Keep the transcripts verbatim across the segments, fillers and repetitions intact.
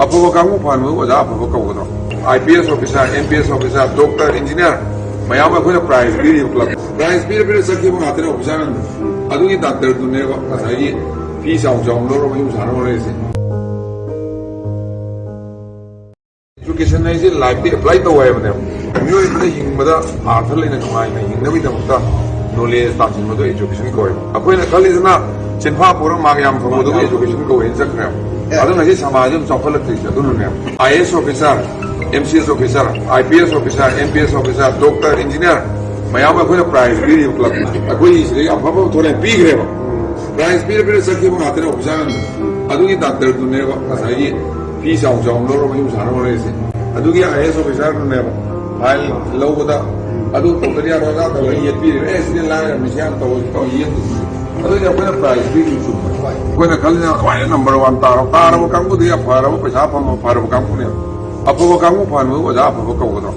ꯑꯐꯕ ꯀꯥꯡꯕꯨ ꯐꯍꯟꯕꯗ ꯑꯣꯖꯥ ꯑꯐꯕ ꯀꯧꯒꯗ꯭ꯔꯣ? I P S officer, M P S officer, doctor, engineer ꯃꯌꯥꯝ ꯑꯃ ꯑꯩꯈꯣꯏꯅ ꯄ꯭ꯔꯥꯏꯖ ꯄꯤꯔꯤꯕ ꯀ꯭ꯂꯕ, ꯄ꯭ꯔꯥꯏꯖ ꯄꯤꯔ ꯄꯤꯔ ꯆꯠꯈꯤꯕ ꯉꯥꯛꯇꯅꯦ ꯑꯣꯐꯤꯁꯥꯔ ꯃꯌꯥꯝꯗꯣ꯫ ꯑꯗꯨꯒꯤ ꯗꯥꯛꯇꯔꯗꯨꯅꯦꯕ ꯉꯁꯥꯏꯒꯤ ꯐꯤ ꯆꯥꯎ ꯆꯥꯎꯅ ꯂꯧꯔꯒ ꯃꯌꯨꯝ ꯁꯥꯟꯅ ꯍꯣꯠꯅꯔꯤꯁꯦ꯫ ꯏꯖꯨꯀꯦꯁꯟ ꯍꯥꯏꯁꯦ ꯂꯥꯏꯐꯇ ꯑꯦꯄ꯭ꯂꯥꯏ ꯇꯧ ꯍꯥꯏꯕꯅꯦꯕ꯫ ꯃꯤꯑꯣꯏꯕꯅ ꯍꯤꯡꯕꯗ ꯑꯥꯔꯊ ꯂꯩꯅ ꯅꯨꯡꯉꯥꯏꯅ ꯍꯤꯡꯅꯕꯒꯤꯗꯃꯛꯇ ꯅꯣꯂꯦꯖ ꯇꯥꯟꯁꯤꯟꯕꯗꯣ ꯏꯖꯨꯀꯦꯁꯟ ꯀꯧꯋꯦꯕ꯫ ꯑꯩꯈꯣꯏꯅ ꯈꯜꯂꯤꯁꯤꯅ ꯆꯤꯟꯐꯥ ꯄꯨꯔ ꯃꯥꯔꯛ ꯌꯥꯝ ꯐꯪꯕꯗꯨꯕꯨ ꯏꯖꯨꯀꯦꯁꯟ ꯀꯧꯋꯦꯅ ꯆꯠꯈ꯭ꯔꯦꯕ꯫ ꯑꯗꯨꯅ ꯉꯁꯤ ꯁꯃꯥꯖꯁꯦ ꯑꯗꯨꯝ ꯆꯥꯎꯈꯠꯂꯛꯇ꯭ꯔꯤꯁꯦ ꯑꯗꯨꯅꯅꯦꯕ꯫ ꯑꯥꯏ ꯑꯦꯁ officer, M C S officer, ꯑꯥꯏ P S officer, M P S officer, doctor, engineer ꯃꯌꯥꯝ ꯑꯃ ꯑꯩꯈꯣꯏꯅ ꯄ꯭ꯔꯥꯏꯖ ꯄꯤꯔꯤꯕ ꯀ꯭ꯂꯕꯅ ꯑꯩꯈꯣꯏ ꯁꯤꯗꯒꯤ ꯑꯐ ꯑꯐꯕ ꯊꯣꯛꯂꯛꯑꯦ ꯄꯤꯈ꯭ꯔꯦꯕ꯫ ꯄ꯭ꯔꯥꯏꯖ ꯄꯤꯔ ꯄꯤꯔ ꯆꯠꯈꯤꯕ ꯉꯥꯛꯇꯅꯦ ꯑꯣꯐꯤꯁꯥꯔ ꯃꯌꯥꯝꯗꯣ꯫ ꯑꯗꯨꯒꯤ ꯗꯥꯛꯇꯔꯗꯨꯅꯦꯕ ꯉꯁꯥꯏꯒꯤ ꯐꯤ ꯆꯥꯎ ꯆꯥꯎꯅ ꯂꯧꯔꯒ ꯃꯌꯨꯝ ꯁꯥꯟꯅ ꯍꯣꯠꯅꯔꯤꯁꯦ꯫ ꯑꯗꯨꯒꯤ ꯑꯥꯏ ꯑꯦꯁ ꯑꯣꯐꯤꯁꯥꯔꯗꯨꯅꯦꯕ ꯐꯥꯏꯜ ꯂꯧꯕꯗ ꯑꯗꯨ ꯇꯧꯗ꯭ꯔꯗꯤ ꯌꯥꯔꯣꯏ, ꯑꯗꯥ ꯇꯧꯔꯒ ꯌꯦꯠꯄꯤꯔꯤꯕ, "ꯑꯦ, ꯁꯤꯗꯤ ꯂꯥꯏꯔꯕꯅꯤ, ꯁꯤ ꯌꯥꯝ ꯇꯧꯔꯁꯤ", ꯇꯧꯔ ꯌꯦꯠꯄꯤꯔꯤꯕ꯫ ꯑꯗꯨꯗꯤ ꯑꯩꯈꯣꯏꯅ ꯄ꯭ꯔꯥꯏꯖ ꯄꯤꯔꯤꯕ ꯆꯨꯝꯕ꯫ ꯑꯩꯈꯣꯏꯅ ꯈꯜꯂꯤꯅ ꯈ꯭ꯋꯥꯏꯗꯒꯤ ꯅꯝꯕꯔ ꯋꯥꯟ ꯇꯥꯔꯕ, ꯇꯥꯔꯕ ꯀꯥꯡꯕꯨꯗꯨꯗꯤ ꯐꯔꯕ, ꯄꯩꯁꯥ ꯐꯪꯕ ꯐꯔꯕ ꯀꯥꯡꯕꯨꯅꯦꯕ꯫ ꯑꯐꯕ ꯀꯥꯡꯕꯨ ꯐꯍꯟꯕꯕꯨ ꯑꯣꯖꯥ ꯑꯐꯕ ꯀꯧꯒꯗ꯭ꯔꯣ?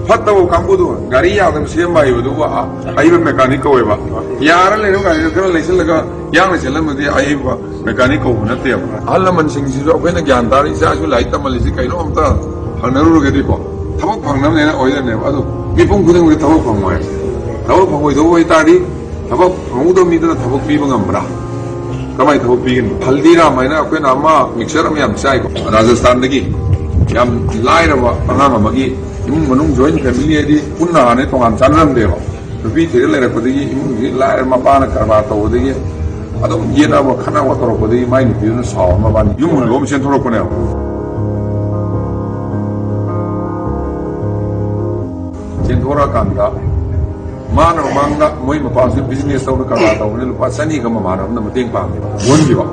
ꯐꯠꯇꯕ ꯀꯥꯡꯕꯨꯗꯣ ꯒꯥꯔꯤ ꯌꯥꯗꯕ ꯁꯦꯝꯕ ꯍꯩꯕꯗꯨꯕꯨ ꯑ-, ꯑꯍꯩꯕ ꯃꯦꯀꯥꯅꯤꯛ ꯀꯧꯋꯦꯕ꯫ ꯌꯥꯔ ꯂꯩꯔꯕ ꯒꯥꯔꯤꯗꯣ ꯈꯔ ꯂꯩꯁꯤꯜꯂꯒ ꯌꯥꯡꯅ ꯆꯦꯜꯂꯝꯃꯗꯤ ꯑꯍꯩꯕ ꯃꯦꯀꯥꯅꯤꯛ ꯀꯧꯕ ꯅꯠꯇꯦꯕ꯫ ꯑꯍꯜ ꯂꯃꯟꯁꯤꯡꯁꯤꯁꯨ ꯑꯩꯈꯣꯏꯅ ꯒ꯭ꯌꯥꯟ ꯇꯥꯔ ꯏꯆꯥꯁꯨ ꯂꯥꯏꯔꯤꯛ ꯇꯝꯍꯜꯂꯤꯁꯤ ꯀꯩꯅꯣ ꯑꯝꯇ ꯍꯪꯅꯔꯨꯔꯒꯗꯤꯀꯣ, ꯊꯕꯛ ꯐꯪꯅꯕꯅꯦꯅ ꯑꯣꯏꯗꯣꯏꯅꯦꯕ꯫ ꯑꯗꯨ ꯃꯤꯄꯨꯝ ꯈꯨꯗꯤꯡꯃꯛꯇꯤ ꯊꯕꯛ ꯐꯪꯉꯣꯏ꯫ ꯊꯕꯛ ꯐꯪꯉꯣꯏꯗꯧꯕ ꯑꯣꯏꯇꯥꯔꯗꯤ ꯊꯕꯛ ꯐꯪꯍꯧꯗꯕ ꯃꯤꯗꯨꯅ ꯊꯕꯛ ꯄꯤꯕ ꯉꯝꯕ꯭ꯔꯥ? ꯀꯃꯥꯏꯅ ꯊꯕꯛ ꯄꯤꯒꯅꯤ? ꯍꯜꯗꯤꯔꯥꯝ ꯍꯥꯏꯅ ꯑꯩꯈꯣꯏꯅ ꯑꯃ ꯃꯤꯛꯆꯔ ꯑꯃ ꯌꯥꯝ ꯆꯥꯏꯀꯣ, ꯔꯥꯖꯁꯊꯥꯟꯗꯒꯤ꯫ ꯌꯥꯝ ꯂꯥꯏꯔꯕ ꯑꯉꯥꯡ ꯑꯃꯒꯤ ꯏꯃꯨꯡ ꯃꯅꯨꯡ, ꯖꯣꯏꯟ ꯐꯦꯃꯤꯂꯤ ꯍꯥꯏꯗꯤ ꯄꯨꯟꯅ ꯍꯥꯟꯅ ꯇꯣꯉꯥꯟ ꯆꯥꯟꯅꯔꯝꯗꯦꯕ꯫ ꯅꯨꯄꯤ ꯊꯤꯔ ꯂꯩꯔꯛꯄꯗꯒꯤ ꯏꯃꯨꯡꯁꯤ ꯂꯥꯏꯔ, ꯃꯄꯥꯅ ꯀꯔꯕꯥꯔ ꯇꯧꯕꯗꯒꯤ ꯑꯗꯨꯝ ꯌꯦꯠꯅꯕ ꯈꯠꯅꯕ ꯇꯧꯔꯛꯄꯗꯒꯤ ꯃꯥꯏ ꯅꯨꯄꯤꯗꯨꯅ ꯁꯥꯎꯔ ꯃꯕꯥꯅꯤ ꯌꯨꯝ ꯍꯣꯡꯗꯣꯛꯑ ꯑꯃ ꯆꯦꯟꯊꯣꯔꯛꯄꯅꯦꯕ꯫ ꯆꯦꯟꯊꯣꯔꯛꯑꯀꯥꯟꯗ ꯃꯥꯅ ꯃꯃꯥꯡꯗ ꯃꯣꯏ ꯃꯄꯥꯁꯨ ꯕꯤꯖꯤꯅꯦꯁ ꯇꯧꯅ ꯀꯔꯕꯥꯔ ꯇꯧꯕꯅꯤ, ꯂꯨꯄꯥ ꯆꯅꯤꯒ ꯃꯃꯥꯟꯅꯕꯅ ꯃꯇꯦꯡ ꯄꯥꯡꯉꯦꯕ, ꯄꯨꯍꯟꯈꯤꯕ꯫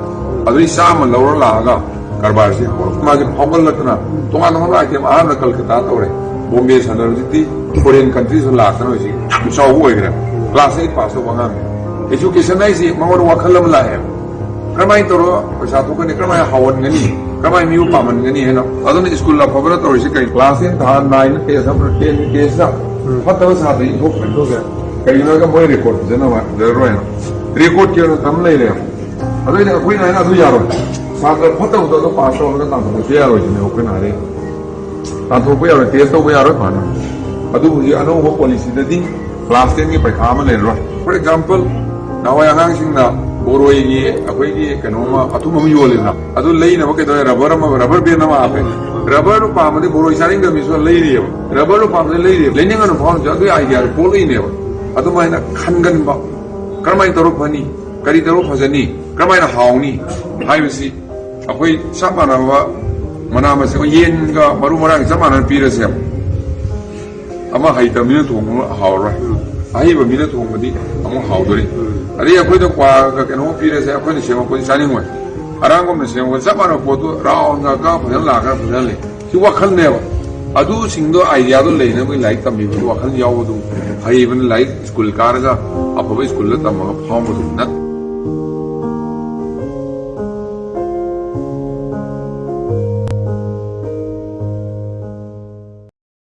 ꯑꯗꯨꯗꯩ ꯆꯥꯝꯃ ꯂꯧꯔ ꯂꯥꯛꯑꯒ ꯀꯔꯕꯥꯔꯁꯤ ꯍꯧꯔꯛꯄ꯫ ꯃꯥꯁꯦ ꯐꯥꯎꯒꯠꯂꯛꯇꯅ ꯇꯣꯉꯥꯟ ꯇꯣꯉꯥꯟꯕ ꯑꯥꯏꯇꯦꯝ ꯑꯍꯥꯟꯕ ꯀꯜꯀꯇꯥ ꯇꯧꯔꯦ, ꯕꯣꯝꯕꯦ ꯁꯥꯟꯅꯔꯦ, ꯍꯧꯖꯤꯛꯇꯤ ꯐꯣꯔꯦꯟ ꯀꯟꯇ꯭ꯔꯤꯁꯨ ꯂꯥꯛꯇꯅ ꯍꯧꯖꯤꯛ ꯌꯥꯝ ꯆꯥꯎꯕ ꯑꯣꯏꯈ꯭ꯔꯦ꯫ ꯀ꯭ꯂꯥꯁ ꯑꯩꯠ ꯄꯥꯁ ꯇꯧꯕ ꯑꯉꯥꯡꯅꯤ꯫ ꯑꯦꯖꯨꯀꯦꯁꯟ ꯍꯥꯏꯁꯤ ꯃꯉꯣꯟꯗ ꯋꯥꯈꯜ ꯑꯃ ꯂꯥꯛꯑꯦ꯫ ꯀꯔꯝꯍꯥꯏꯅ ꯇꯧꯔꯒ ꯄꯩꯁꯥ ꯊꯣꯛꯀꯅꯤ, ꯀꯔꯝꯍꯥꯏꯅ ꯍꯥꯎꯍꯟꯒꯅꯤ, ꯀꯔꯝꯍꯥꯏꯅ ꯃꯤꯕꯨ ꯄꯥꯝꯍꯟꯒꯅꯤ ꯍꯥꯏꯅ꯫ ꯑꯗꯨꯅ ꯁ꯭ꯀꯨꯜ ꯑꯐꯕꯅ ꯇꯧꯔꯤꯁꯤ ꯀꯩ? ꯀ꯭ꯂꯥꯁ ꯇꯦꯟ ꯊꯥ, ꯅꯥꯏꯟ, ꯇꯦꯟ, ꯇꯦꯟ, ꯇꯦꯟꯁꯤꯗ ꯐꯠꯇꯕ ꯁꯥꯇ꯭ꯔ ꯏꯟꯊꯣꯛꯈ꯭ꯔꯦ꯫ ꯀꯩꯒꯤꯅꯣ ꯍꯥꯏꯔꯒ ꯃꯣꯏ ꯔꯦꯀꯣꯔꯠ ꯐꯖꯅ ꯐꯖꯔꯔꯣꯏꯅ ꯔꯦꯀꯣꯔꯠꯀꯤ ꯑꯣꯏꯅ ꯇꯝ ꯂꯩꯔꯦ꯫ ꯑꯗꯨꯏꯗꯤ ꯑꯩꯈꯣꯏꯅ ꯍꯥꯏꯅ ꯑꯗꯨ ꯌꯥꯔꯣꯏ꯫ ꯁꯥꯇ꯭ꯔ ꯐꯠꯇꯕꯗꯣ ꯑꯗꯨꯝ ꯄꯥꯁ ꯇꯧꯔꯒ ꯇꯥꯟꯊꯣꯛꯄꯁꯨ ꯌꯥꯔꯣꯏꯁꯤꯅꯦ ꯑꯩꯈꯣꯏꯅ ꯍꯥꯏꯔꯛꯏ꯫ ꯇꯥꯟꯊꯣꯛꯄ ꯌꯥꯔꯣꯏ, ꯇꯦꯁ ꯇꯧꯕ ꯌꯥꯔꯣꯏ ꯐꯅ꯫ ꯑꯗꯨꯕꯨ ꯍꯧꯖꯤꯛ ꯑꯅꯧꯕ ꯄꯣꯂꯤꯁꯤꯗꯗꯤ ꯀ꯭ꯂꯥꯁ ꯇꯦꯟꯒꯤ ꯄꯔꯤꯈꯥ ꯑꯃ ꯂꯩꯔꯔꯣꯏ꯫ ꯐꯣꯔ ꯑꯦꯛꯖꯥꯝꯄꯜ, ꯅꯍꯥꯟꯋꯥꯏ ꯑꯉꯥꯡꯁꯤꯡꯅ ꯕꯣꯔꯣꯏꯒꯤ ꯑꯩꯈꯣꯏꯒꯤ ꯀꯩꯅꯣꯝꯃ ꯑꯊꯨꯝ ꯑꯃ ꯌꯣꯜꯂꯤꯗꯅ, ꯑꯗꯨ ꯂꯩꯅꯕ ꯀꯩꯗꯧꯔꯦ? ꯔꯕꯔ ꯑꯃ, ꯔꯕꯔ ꯕꯦꯟ ꯑꯃ ꯍꯥꯞꯄꯦ꯫ ꯔꯕꯔꯗꯨ ꯄꯥꯝꯃꯗꯤ ꯕꯣꯔꯣꯏ ꯆꯥꯅꯤꯡꯗꯕ ꯃꯤꯁꯨ ꯂꯩꯔꯤꯑꯕ꯫ ꯔꯕꯔꯗꯨ ꯄꯥꯝꯃꯗꯤ ꯂꯩꯔꯤꯑꯕ꯫ ꯂꯩꯅꯤꯡꯉꯅꯨ ꯐꯥꯎꯅꯁꯨ ꯑꯗꯨꯒꯤ ꯑꯥꯏꯗꯤꯌꯥꯗꯨ ꯄꯣꯛꯂꯛꯏꯅꯦꯕ꯫ ꯑꯗꯨꯃꯥꯏꯅ ꯈꯟꯒꯟꯕ, ꯀꯔꯝꯍꯥꯏꯅ ꯇꯧꯔ ꯐꯅꯤ, ꯀꯔꯤ ꯇꯧꯔ ꯐꯖꯅꯤ, ꯀꯔꯝꯍꯥꯏꯅ ꯍꯥꯎꯅꯤ ꯍꯥꯏꯕꯁꯤ ꯑꯩꯈꯣꯏ ꯆꯞ ꯃꯥꯟꯅꯕ ꯃꯅꯥ ꯃꯁꯤꯡ, ꯑꯩꯈꯣꯏ ꯌꯦꯟꯒ ꯃꯔꯨ ꯃꯔꯥꯡ ꯆꯞ ꯃꯥꯟꯅꯅ ꯄꯤꯔꯁꯦꯕ꯫ ꯑꯃ ꯍꯩꯇꯕ ꯃꯤꯅ ꯊꯣꯡꯕ ꯍꯥꯎꯔꯔꯣꯏ, ꯑꯍꯩꯕ ꯃꯤꯅ ꯊꯣꯡꯕꯗꯤ ꯑꯃꯨꯛ ꯍꯥꯎꯗꯣꯔꯤ꯫ ꯑꯗꯩ ꯑꯩꯈꯣꯏꯗ ꯀ꯭ꯋꯥꯒ ꯀꯩꯅꯣꯝ ꯄꯤꯔꯁꯦ, ꯑꯩꯈꯣꯏꯅ ꯁꯦꯝꯃꯛꯄꯗꯤ ꯆꯥꯅꯤꯡꯉꯣꯏ꯫ ꯑꯔꯥꯡꯕꯝꯅ ꯁꯦꯝꯃꯛꯄ ꯆꯞ ꯃꯥꯟꯅꯕ ꯄꯣꯠꯇꯨ ꯔꯥꯎꯟꯒ ꯀ ꯐꯖꯅ ꯂꯥꯛꯀ ꯐꯖꯅ ꯂꯩ꯫ ꯁꯤ ꯋꯥꯈꯜꯅꯦꯕ꯫ ꯑꯗꯨꯁꯤꯡꯗꯣ, ꯑꯥꯏꯗꯤꯌꯥꯗꯣ ꯂꯩꯅꯕꯒꯤ ꯂꯥꯏꯔꯤꯛ ꯇꯝꯕꯤꯕꯒꯤ ꯋꯥꯈꯜ ꯌꯥꯎꯕꯗꯨ ꯐꯩꯕꯅ, ꯂꯥꯏꯔꯤꯛ ꯁ꯭ꯀꯨꯜ ꯀꯥꯔꯒ ꯑꯐꯕ ꯁ꯭ꯀꯨꯜꯗ ꯇꯝꯃꯒ ꯐꯥꯎꯕꯗꯨ ꯅꯠꯇꯦ꯫